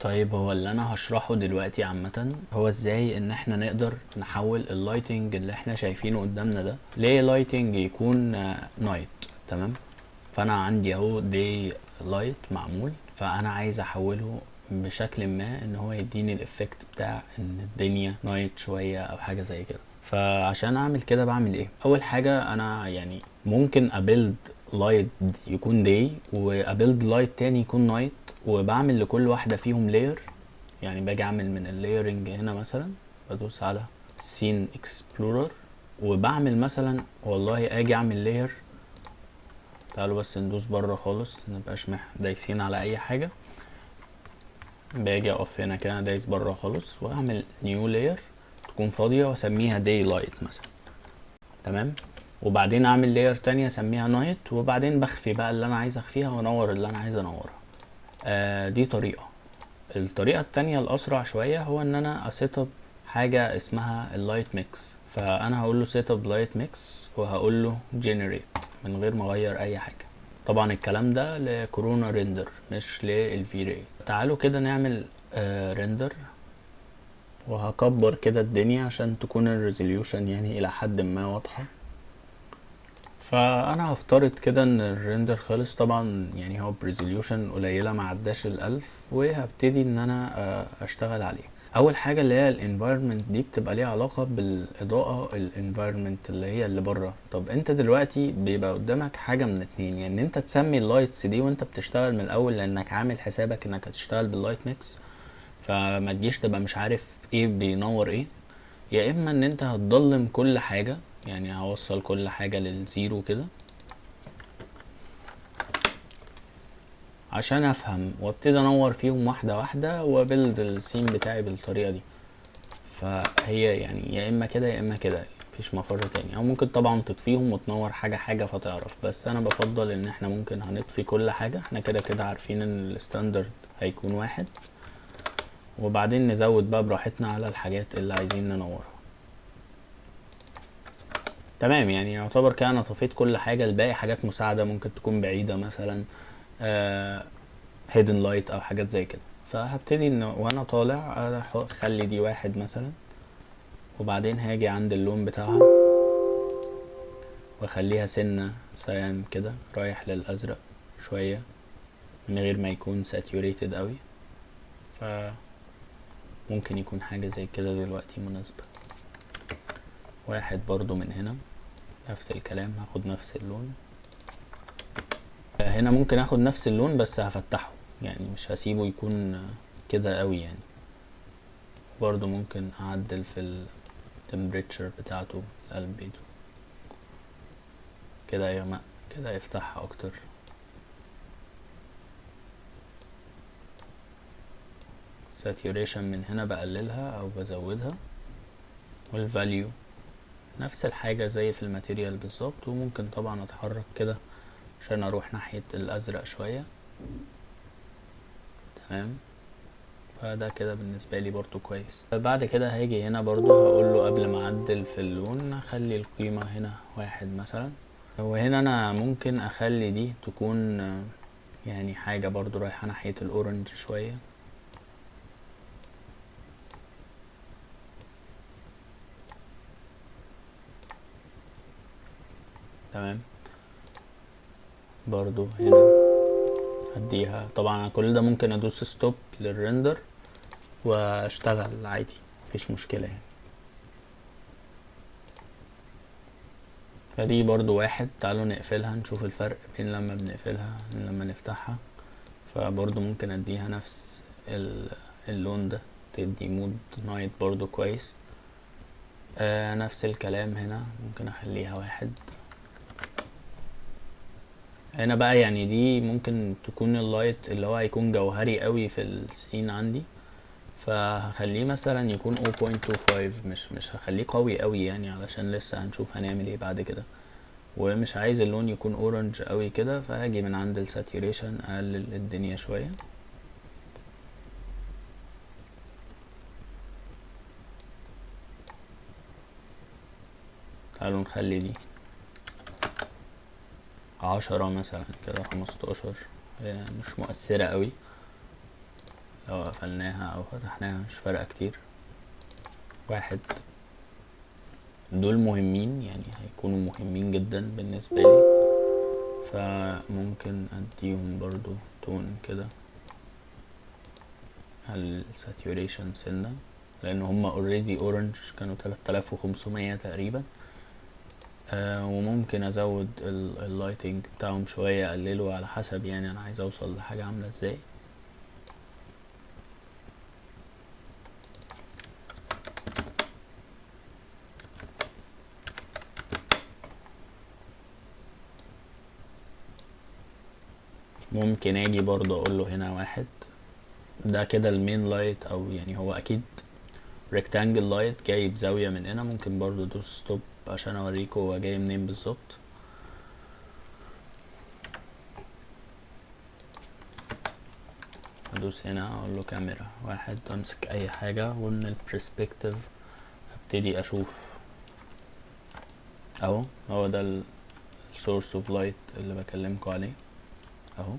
طيب هو اللي انا هشرحه دلوقتي عامة هو ازاي ان احنا نقدر نحول ال lighting اللي احنا شايفينه قدامنا ده ل lighting يكون night. تمام، فانا عندي اهو day light معمول، فانا عايز احوله بشكل ما ان هو يديني ال effect بتاع ان الدنيا night شوية او حاجة زي كده. فعشان اعمل كده بعمل ايه؟ اول حاجة انا ممكن ا build light يكون day وا build light تاني يكون night، وبعمل لكل واحدة فيهم layer. باجي اعمل من ال layering هنا مثلا، بدوس على scene explorer وبعمل مثلا، والله اجي اعمل layer. تعالوا بس ندوس بره خالص منبقاش دايسين على اي حاجة. باجي اقف هنا كده دايس بره خالص واعمل new layer تكون فاضية واسميها day light مثلا. تمام، وبعدين اعمل layer تانية اسميها night، وبعدين بخفي بقى اللي انا عايز اخفيها وانور اللي انا عايز انورها. دي طريقة. الطريقة التانية الاسرع شوية هو ان انا ا set up حاجة اسمها ال light mix. فانا هقول له set up light mix وهقول له generate من غير ما اغير اي حاجة. طبعا الكلام ده ل Corona Render مش لل V-Ray. تعالوا كده نعمل render، وهكبر كده الدنيا عشان تكون ال resolution الى حد ما واضحة. فانا هفترض كده ان ال render خلص، طبعا هو ب resolution قليلة ما عداش ال1000، وهبتدي ان انا اشتغل عليه. اول حاجة اللي هي ال environment دي بتبقى ليها علاقة بالاضاءة، ال environment اللي هي اللي بره. طب انت دلوقتي بيبقى قدامك حاجة من اتنين، ان انت تسمي ال lights دي وانت بتشتغل من الاول لانك عامل حسابك انك هتشتغل بال light mix، فما تجيش تبقى مش عارف ايه بينور ايه، يا اما ان انت هتضلم كل حاجة، يعني هوصل كل حاجة لل zero كده عشان افهم، وابتدي انور فيهم واحدة واحدة وا build ال scene بتاعي بالطريقة دي. فهي يا اما كده يا اما كده، مفيش مفر تاني. او ممكن طبعا تطفيهم وتنور حاجة حاجة فتعرف، بس انا بفضل ان احنا ممكن هنطفي كل حاجة، احنا كده كده عارفين ان ال standard هيكون واحد، وبعدين نزود بقى براحتنا على الحاجات اللي عايزين ننورها. تمام، يعتبر كده انا طفيت كل حاجة. الباقي حاجات مساعدة ممكن تكون بعيدة مثلا، hidden light او حاجات زي كده. فهبتدي ان وانا طالع اخلي دي واحد مثلا، وبعدين هاجي عند اللون بتاعها واخليها سنة cyan كده رايح للازرق شوية من غير ما يكون saturated قوي. ف ممكن يكون حاجة زي كده دلوقتي مناسبة. واحد برضو من هنا نفس الكلام، هاخد نفس اللون هنا، ممكن اخد نفس اللون بس هفتحه، مش هسيبه يكون كده قوي. برضو ممكن اعدل في ال temperature بتاعته، الالبيدو كده يغمق كده يفتحها اكتر. saturation من هنا بقللها او بزودها، وال value نفس الحاجة زي في ال material بالظبط. وممكن طبعا اتحرك كده عشان اروح ناحية الازرق شوية. تمام، فده كده بالنسبة لي برضو كويس. بعد كده هاجي هنا برضو هقول له قبل ما اعدل في اللون اخلي القيمة هنا واحد مثلا، وهنا انا ممكن اخلي دي تكون حاجة برضو رايحة ناحية ال orange شوية. تمام، برضو هنا هديها. طبعا أنا كل ده ممكن ادوس stop لل render واشتغل عادي، مفيش مشكلة. فدي برضو واحد. تعالوا نقفلها نشوف الفرق بين لما بنقفلها ولما نفتحها. فبرضو ممكن اديها نفس اللون ده، تدي mood night برضو كويس. نفس الكلام هنا ممكن اخليها واحد. هنا بقى دي ممكن تكون ال light اللي هو هيكون جوهري قوي في ال scene عندي، فهخليه مثلا يكون 0.25، مش هخليه قوي قوي علشان لسه هنشوف هنعمل ايه بعد كده، ومش عايز اللون يكون orange قوي كده، فهاجي من عند ال saturation اقلل الدنيا شوية. تعالوا نخلي دي 10 مثلا كده، 15، هي مش مؤثرة قوي. لو قفلناها او فتحناها مش فارقة كتير. واحد، دول مهمين يعني، هيكونوا مهمين جدا بالنسبة لي، فممكن اديهم برضو tone كده على ال saturation سنة، لان هما already orange، كانوا 3500 تقريبا. وممكن ازود ال lighting بتاعهم شوية، اقلله على حسب يعني انا عايز اوصل لحاجة عاملة ازاي. ممكن اجي برضه اقول له هنا واحد، ده كده ال main light، او يعني هو اكيد rectangle light جاي بزاوية من هنا. ممكن برضه ادوس stop عشان اوريكم هو جاي منين بالظبط. ادوس هنا اقول له كاميرا واحد، امسك اي حاجة، ومن ال perspective ابتدي اشوف اهو، هو ده ال source of light اللي بكلمكم عليه اهو.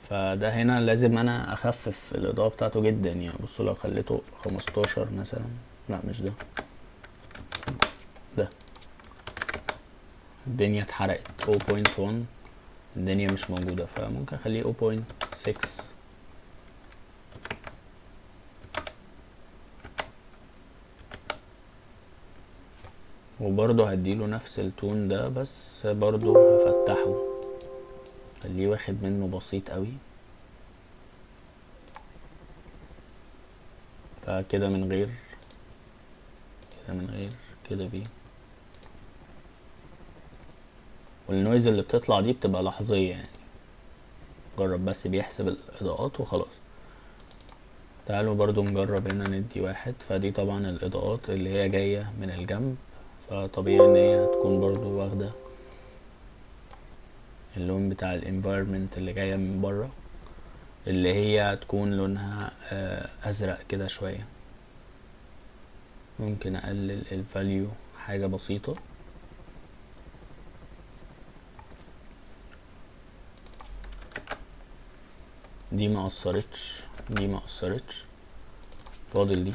فده هنا لازم انا اخفف الاضاءة بتاعته جدا يعني. بصوا لو خليته 15 مثلا، لا مش ده، ده الدنيا اتحرقت 0.1، الدنيا مش موجودة، فممكن اخليه 0.6. وبرضه هديله نفس ال tone ده، بس برضه هفتحه، خليه واخد منه بسيط قوي. فكده من غير كده، من غير كده بيه. وال noise اللي بتطلع دي بتبقى لحظية يعني، جرب بس بيحسب الإضاءات وخلاص. تعالوا برضو نجرب هنا ندي واحد. فدي طبعا الإضاءات اللي هي جاية من الجنب، فطبيعي إن هي هتكون برضو واخدة اللون بتاع ال environment اللي جاية من بره، اللي هي هتكون لونها أزرق كده شوية. ممكن أقلل ال value حاجة بسيطة. دي ما قصرتش، دي ما قصرتش، فاضل دي.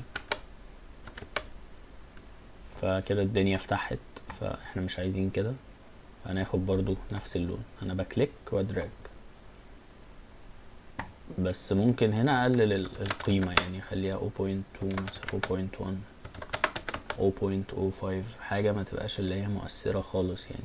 فكده الدنيا فتحت، فاحنا مش عايزين كده، هناخد برضو نفس اللون. انا ب click وا drag، بس ممكن هنا اقلل القيمة، يعني اخليها 0.2 مثلا، 0.1، 0.05، حاجة ما تبقاش اللي هي مؤثرة خالص يعني.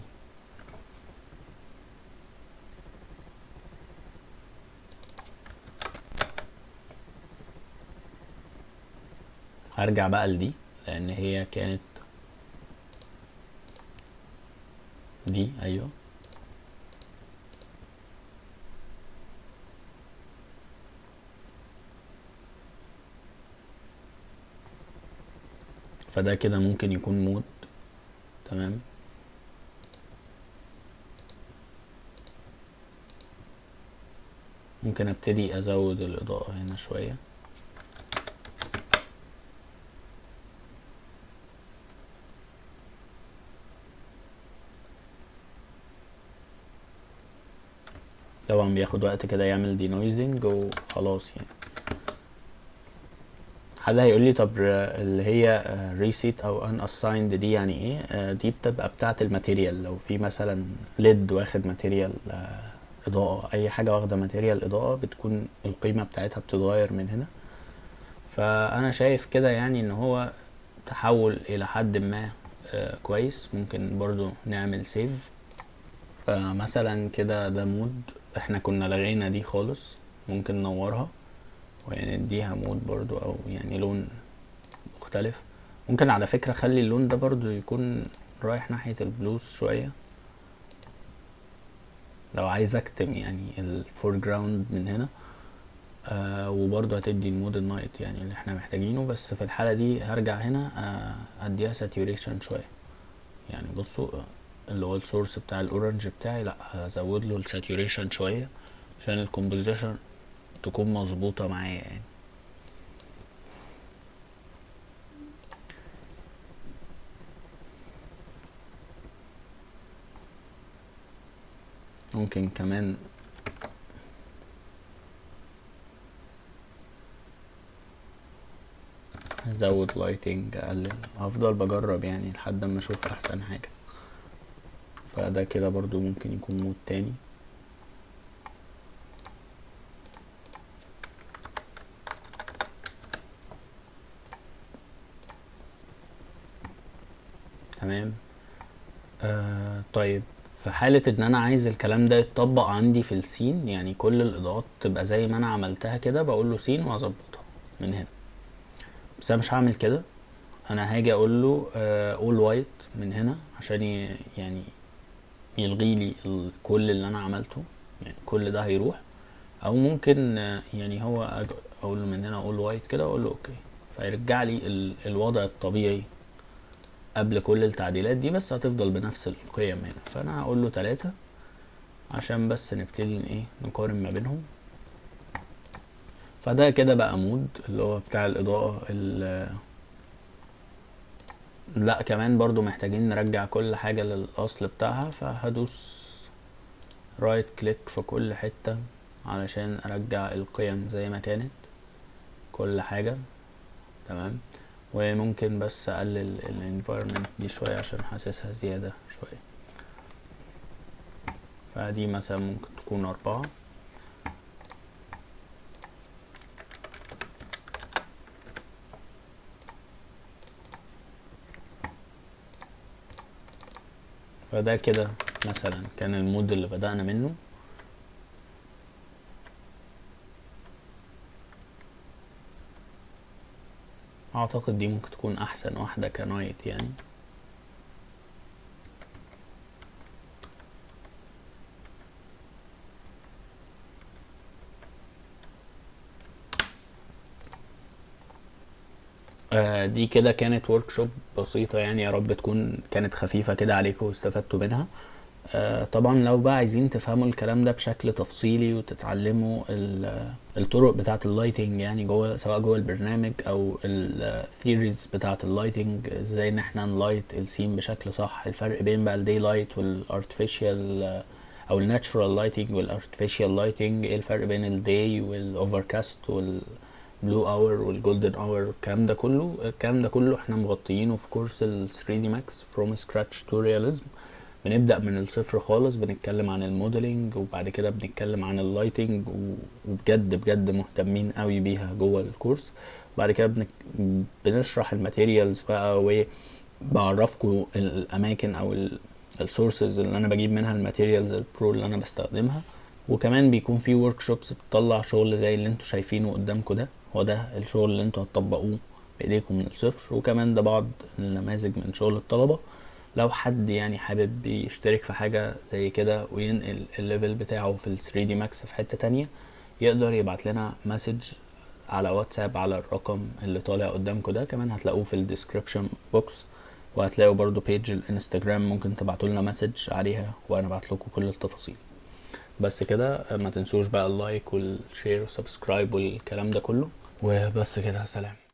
هرجع بقى لدي لان هي كانت دي، ايوه. فده كده ممكن يكون mode، تمام. ممكن ابتدي ازود الاضاءة هنا شوية. طبعا بياخد وقت كده يعمل denoising وخلاص يعني. حد هيقول لي طب اللي هي reset او unassigned دي يعني ايه؟ دي بتبقى بتاعه ال material. لو في مثلا LED واخد material، اضاءه، اي حاجه واخده material اضاءه، بتكون القيمه بتاعتها بتتغير من هنا. فانا شايف كده يعني ان هو تحول الى حد ما، كويس. ممكن برضو نعمل save. فمثلا كده ده mode، احنا كنا لغينا دي خالص، ممكن ننورها ونديها mode برضو، او يعني لون مختلف. ممكن على فكرة اخلي اللون ده برضو يكون رايح ناحية ال blues شوية، لو عايز اكتم يعني ال foreground من هنا. وبرضو هتدي ال mode ال night يعني اللي احنا محتاجينه. بس في الحالة دي هرجع هنا، اديها saturation شوية. يعني بصوا، اللي هو ال source بتاع ال orange بتاعي، لا هزود له ال saturation شوية عشان ال composition تكون مظبوطة معايا يعني. ممكن كمان ازود lighting، اقلل، هفضل بجرب يعني لحد ما اشوف احسن حاجة. فده كده برضو ممكن يكون mode تاني. تمام. طيب في حالة ان انا عايز الكلام ده يتطبق عندي في ال scene، يعني كل الاضاءات تبقى زي ما انا عملتها كده، بقول له scene واظبطها من هنا. بس انا مش هعمل كده، انا هاجي اقول له all white من هنا عشان يلغي لي كل اللي انا عملته، يعني كل ده هيروح. او ممكن هو اقول له من هنا all white كده واقول له okay، فيرجع لي الوضع الطبيعي قبل كل التعديلات دي، بس هتفضل بنفس القيم هنا. فانا هقول له 3 عشان بس نبتدي نقارن ما بينهم. فده كده بقى mode اللي هو بتاع الإضاءة لا كمان برضو محتاجين نرجع كل حاجة للأصل بتاعها، فهدوس right click في كل حتة علشان أرجع القيم زي ما كانت كل حاجة. تمام. وممكن بس أقلل ال environment دي شوية عشان حاسسها زيادة شوية، فدي مثلا ممكن تكون 4. فده كده مثلا كان ال mode اللي بدأنا منه. اعتقد دي ممكن تكون احسن واحدة ك night يعني. دي كده كانت workshop بسيطة يعني، يا رب تكون كانت خفيفة كده عليكم واستفدتوا منها. طبعا لو بقى عايزين تفهموا الكلام ده بشكل تفصيلي وتتعلموا الطرق بتاعة ال lighting يعني سواء جوه البرنامج او ال theories بتاعة ال lighting، ازاي ان احنا ن light ال scene بشكل صح، الفرق بين بقى ال daylight وال artificial او ال natural lighting وال artificial lighting، ايه الفرق بين ال day وال overcast وال blue hour وال golden hour، الكلام ده كله، الكلام ده كله احنا مغطيينه في كورس ال 3D Max From Scratch to Realism. بنبدأ من الصفر خالص، بنتكلم عن ال modeling وبعد كده بنتكلم عن ال lighting، وبجد بجد مهتمين قوي بيها جوه الكورس. وبعد كده بنشرح ال materials بقى، وبعرفكم الاماكن او ال sources اللي انا بجيب منها ال materials ال pro اللي انا بستخدمها. وكمان بيكون في workshops بتطلع شغل زي اللي انتوا شايفينه قدامكم ده، هو ده الشغل اللي انتوا هتطبقوه بايديكم من الصفر. وكمان ده بعض النماذج من شغل الطلبة. لو حد حابب يشترك في حاجة زي كده وينقل ال level بتاعه في ال 3D Max في حتة تانية، يقدر يبعت لنا message على واتساب على الرقم اللي طالع قدامكم ده، كمان هتلاقوه في ال description box، وهتلاقوا برضو page الانستجرام ممكن تبعتوا لنا message عليها وانا ابعت لكم كل التفاصيل. بس كده، ما تنسوش بقى ال like وال share وال subscribe والكلام ده كله. وبس كده، سلام.